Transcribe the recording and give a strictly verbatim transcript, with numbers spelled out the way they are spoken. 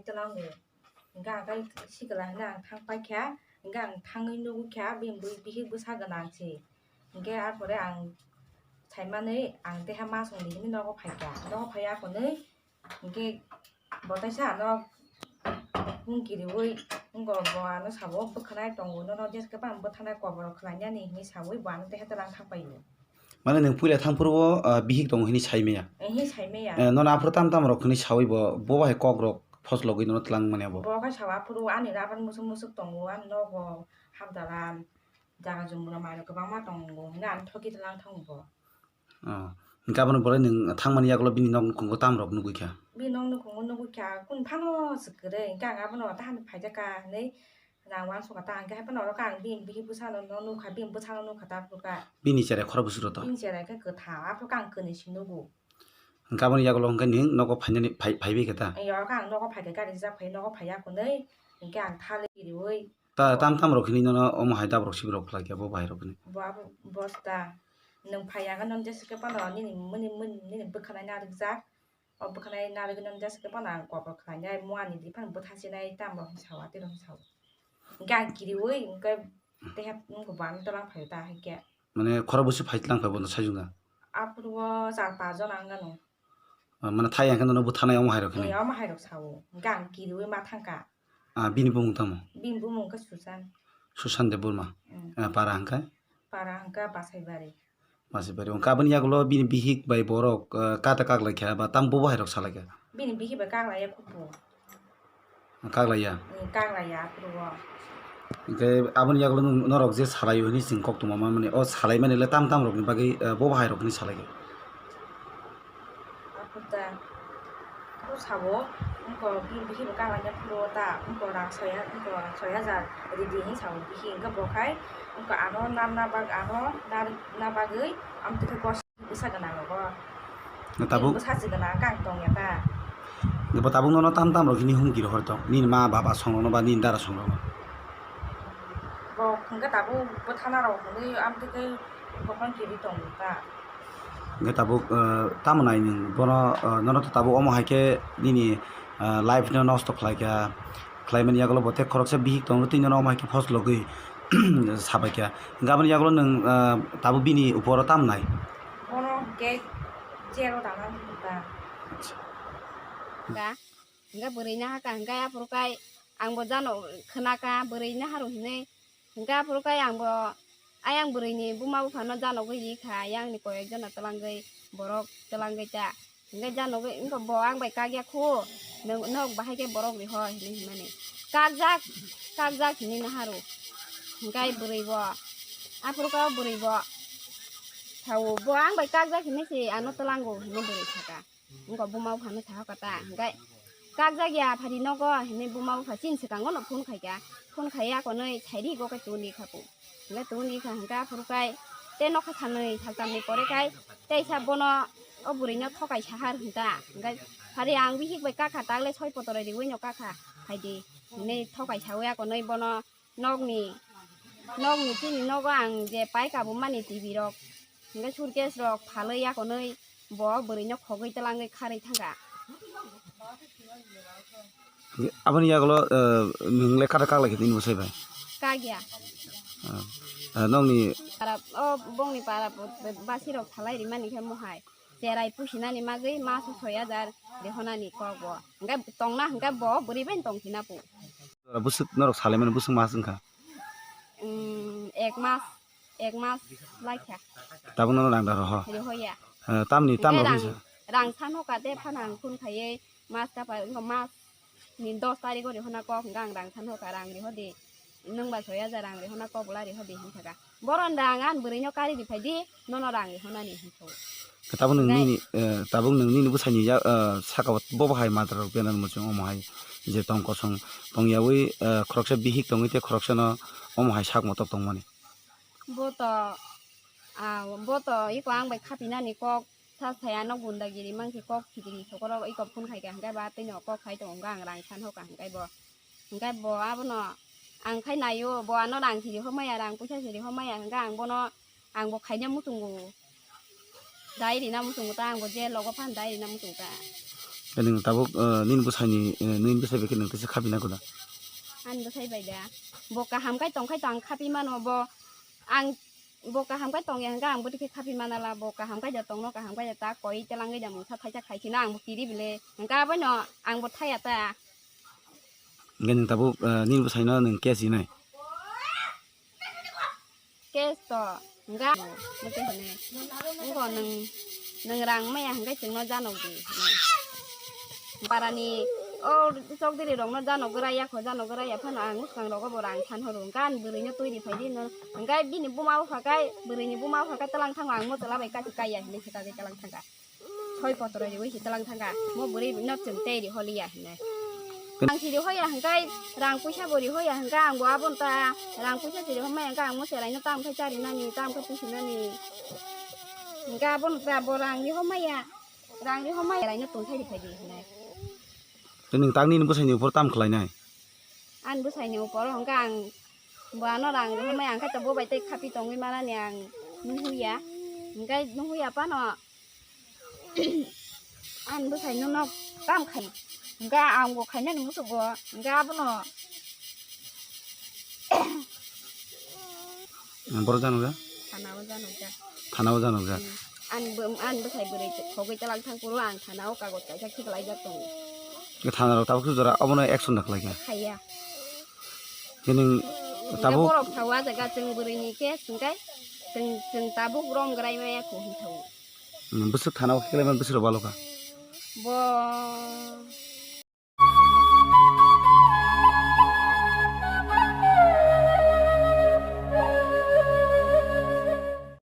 tlango. Hingke ang khe sikla hwnwi ang thang paikha, hingke ang thangwi nugwi kha bini bihik bwsa gwnang se. Hingke arpore ang saimanwi ang teha masongni hwnwi nogo phaikha, nogo phaiya khwnwi hingke bo teisa ano hung kiriwi wngkha, bo ano sabo bwkhanai tongo, nono jeske bang bwthanai kobor khlainani hinwi sawi bo ano teha tlang thang paio. Mane nwng puila thang phuru o, ah, bihik tongo hinwi sai maya. Ehe, sai maya. Eh, nono aphuru tam tam rok hinwi sawi bo, bo bahai kok rok phoslogwi nono tlang manya bo. Bo khe sawa aphuru ani rabar musuk musuk tongo, ani nogo hamdalan, jaga jumura mai rok kwbangma tongo, hinwi ani thoki tlang thango bo. Oh. Hingke abono bolai nwng thangmani yagulo bini nok nukhungo tam rok nugwi kha? Bini nok nukhungo nugwi kha, kung phano swk kwrwi, hingke ang abono tahani phaijak kha hinwi Nang uansukha ta, hingke haphano oro khe ang bini bihik bwsano no nukha, bini bwsano nukha ta, aphuru khe. Bini cherai khorok bwswk rw to? Bini cherai khe kwthang, aphuru khe ang kwnwi se nugo. Hingke aboni yagulo hingke nwng nogo phainani, phai, phaibai khe ta? Ee, oro khe ang nogo phaikhe gari rijak phai, nogo phaiya khwnwi, hingke ang thali riwi. Ta, tam tam rok hinwi nono omo hai dabrok sibrok khlai khe bo bahai rok hinwi? Bo abo, bosta. Nwng phaiya khe nono jesa khe phano nini, nini, nini bwkhanai narwkjak. O bwkhanai narwgwi nw jesa khe phano ang kobor khlainai, muani di phano bwthasinai, tamo hinwi sao, atiro hinwi sao. Hingke ang kiriwi, hingke teha wngkha bo ano twlang phaio ta, hingke. Mane khorok bwswk phai twlang phai bono sajwk na? Aphuru o char pas jona wngkha no. Ah, mane thai hingke nono bwthanai omo hai rok hinwi? Ee, omo hai rok sao. Hingke ang kiriwi ma thangkha. Ah, bini bumung tamo? Bini bumung wngkha Susan. Susan Debbarma. Mm. Ah, para hingke? Para hingke Basaibari. Masibari. Hingke aboni yagulo bini bihik bai borok, eh, kata kaklaikha ba tam bo bahai rok salaikha? Bini bihik bai kaklaiya khupu. Kaklaiya? Ee, kaklaiya aphuru o. Hingke aboni yagulo nwng, norok je salaio hinwi chwng kok tongma manmani, o salaimani le tam tam rokni bagwi, eh, bo bahai rok hinwi salaikha? Aphuru ta, aphuru sabo, wngkha bini bihik bo kaklaina phuru o ta, wngkha rang soi ha-, wngkha soi hajar ridi hinwi sabo bihik, hingke bo khai, wngkha ano narwkna bag-, ano narwkna bagwi, amtwkhe kos bwsa gwnang rogo. Tabuk? Bini bwsa se gwnang khe ang tongya ta. Bo tabuk nono tam tam rok hinwi humki rohor tong, nini ma baba songrokno ba nini dara songrokno? Bo hingke tabuk bwthana rok hinwi amtwkhe bokhorok kiri tongo ta. Hingke tabuk, eh, tamo nai nwng bono, eh, nono to tabuk omo hai khe nini, eh, life no nosto khlai kha, khlaimani yagulo bo tei khoroksa bihik tongo tei nono omo hai khe phoslogwi sabai kha. Hingke aboni yagulo nwng, eh, tabuk bini uporo tamo nai? Bono hingke jail o tangna muchung ta. Acha. Hingke bwrwi nahaka hingke aphuru kai ang bo jano khwnaka bwrwi naharu hinwi. Hingke aphuru kai ang bo ayang bwrwini buma buphano janogwi rikha, ayangni koyek jona twlangwi borok twlangwi ta. Hingke janogwi wngkha bo ang bai kakya khu, nwng, nok bahai khe borok riho hinwi hwnmani. Kakjak, kakjak hinwi naharu. Hingke bwrwi bo, aphuru khe o bwrwi bo sao, bo ang bai kakjak hinwi se ano twlango hinwi bwrwi saka. Wngkha buma buphano saha kata, hingke kakjak ya phari nogo hinwi buma bupha chini swkango no phone khaikha, phone khaiya konwi sairi go khe tuni khapu, hingke tuni kha hingke aphuru kai tei nokha sanwi saltamni pore kai teisa bono o bwrwino thokai sahar hinta, hingke phari ang bihik bai kakha tagle soi potorai riwi no kakha phaidi hinwi thokai sawi akonwi bono. Nokni, nokni chini nogo ang je pai kabumani T V rok, hingke suitcase rok phalwi akonwi bo bwrwino khogwi twlangwi kharwi thangkha. Aboni yagulo, eh, nwng le kata kaklai khe nini bwsai bai? Kakya. Ah, ah, nokni para, o bongni para bo, bo, basi rok thalai rimani khe mohai. Cherai pusinani magwi maso soi hajar rihonani kok bo. Hingke tongna hingke bo bwrwi bai tongphina pu. Jora bwswk norok salaimani bwswk mas wngkha? Umm, ek mas, ek mas laikha. Tabuk nono rang da roho? Rihoya. Eh, tamni, tam hingke rok rang, hinsa? Rang sanhoka de phano ang phone khaiwi mas kapa wngkha mas ni dos tarikgo rihorna kok hingke ang rang sanhoka rang rihodi. Nwng ba soi hajar rang rihorna kok bwla rihodi hinthaka. Boron rang ang bwrwino kari riphai di, nono rang rihornani hinthao. Tabuk nwng nini, eh, tabuk nwng nini bwsaini ya, eh, saka o bo bahai madra rok bena muchung omo hai je tong kosong tongyawi, eh, khoroksa bihik tongwi tei khoroksano omo hai sak motok tongmani. Bo to, ah, bo to iko ang bai khapinani kok sa saya no gundagiri mankhe kok phikiri sokoro iko phone khaikha hingke ba tei no kok khai tongo hingke ang rang sanhoka hingke bo. Hingke bo abono ang khai naio, bo ano rang siri homaya, rang puisa siri homaya, hingke ang bono, ang bo khaina muchungo, dai rina muchungo ta, ang bo je logo phan dai rina muchungo ta. Nwng tabuk, eh, nini bwsaini, eh, nini bwsai bai khe nwng teisa khapi nai kho da? Ani bwsai bai da. Bo kaham khai tong khai to ang khapi mano. Bo ang, bo kaham khai tong ya hwnkhe ang bo tikhe khapi mana la. Bo kaham khai da tongno, kaham khai da ta koi telangwi da mungsa thaisa khai sino ang bo kiri bile. Hwnkhe abono ang bo thaya ta. Hwnkhe nwng tabuk, eh, nini bwsaino nwng case rinai? Case to, hwnkha, mute hwnwi. Wngkha nwng, nwng rang maya hwnkhe chwngno janok di, hwnwi. Parani, o chokdiri rokno janok gra ya kho, janok gra ya phano ang swkang rogo bo rang san horo. Hwnkha ani bwrwino twi ri phai di, hwnkha bini buma bupha khai, bwrwini buma bupha khai twlang thango ang motola bai kaisa kai ya hinwi swkagwi twlang thangkha. Soi potro riwi si twlang thangkha. Mo bwrwi no chwng tei ri holi ya hinwi. Ang si ri hoya hwnkhe rang puisa bo ri hoya hwnkhe ang bo abono ta rang puisa si ri homai hwnkhe ang mo cheraino tam khai chari nani, tam khai pusi nani. Hwnkhe abono ta bo rang ri homai ya. Rang ri homai ya raino tong thai ri phai di hinwi. Tei nwng tangni bwsaini upor tam khlainai? Ani bwsaini upor hwnkhe ang bo ano rang ri homai ang khai to bo bai tei khapi tongwi manani ang nuhuya. Hwnkhe nuhuya phano Ani bwsai no nok tam khai. Hwnkhe ang bo khainani musugo. Hwnkhe abono Borok janokjak? Thanao janokjak. Thanao janokjak? Hmm. Ani bo, ani bwsai bwrwi khogwi twlang thang phuru ang thanao kagoj kaisa khiklaijak tongo. Khe thanarok tabuk jora obono action da khlaikha? Khaiya. Khe nwng Hwnkhe tabuk borok thawa jaga chwng bwrwini khe hwnkhe chwng, chwng tabuk rom grai maya kho hwn thago. Hmm, bwswk thanao khiklaimani bwswk rok balo kha? Bo